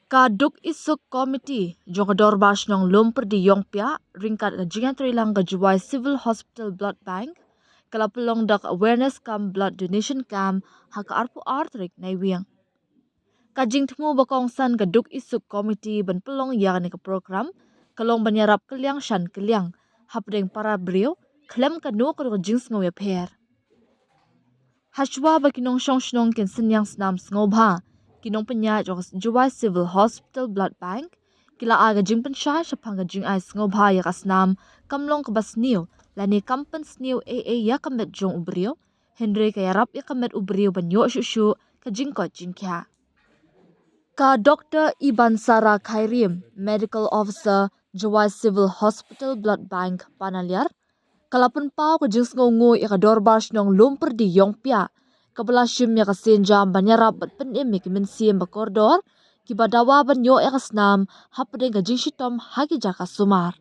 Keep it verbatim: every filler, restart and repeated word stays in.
Ka Duk Isuk Committee jong ka Dorbar Shnong Lumpyrdi Iongpiah ryngkat ka jingïatreilang ka Jowai Civil Hospital Blood Bank ka la pynlong da ka Awareness Camp Blood Donation Camp ha ka arphew ar tarik Naiwieng. Ka jingthmu ba kongsan ka Duk Isuk Committee ban pynlong ïa kane ka program ka long ban ïarap kylliang shan kylliang hapdeng para briew khlem kano kano ka jingsngew ïapher. Hashwa ba ki nongshong shnong kin synñiang snam sngewbha, ki nongpynïaid jong ka Jowai Civil Hospital Blood Bank ki la ai ka jingpynshai shaphang ka jingai sngewbha ïa ka snam kam long kaba sniew lane kam pynsniew ei ei ïa ka met jong u briew, hynrei ka ïarap ïa ka met u briew ban ïoh shuh shuh ka jingkoit jingkhiah. Ka Doktor Ibansara Khairiem, Medical Officer, Jowai Civil Hospital Blood Bank, Panaliar, ka la pynpaw ka jingsngewnguh ïa ka Dorbar Shnong Lumpyrdi Iongpiah kaba la shim ïa ka sienjam ban ïarap bad pynim ïa ki mynsiem ba kordor kiba dawa ban ïoh ïa ka snam hapdeng ka jingshitom ha ki jaka sumar.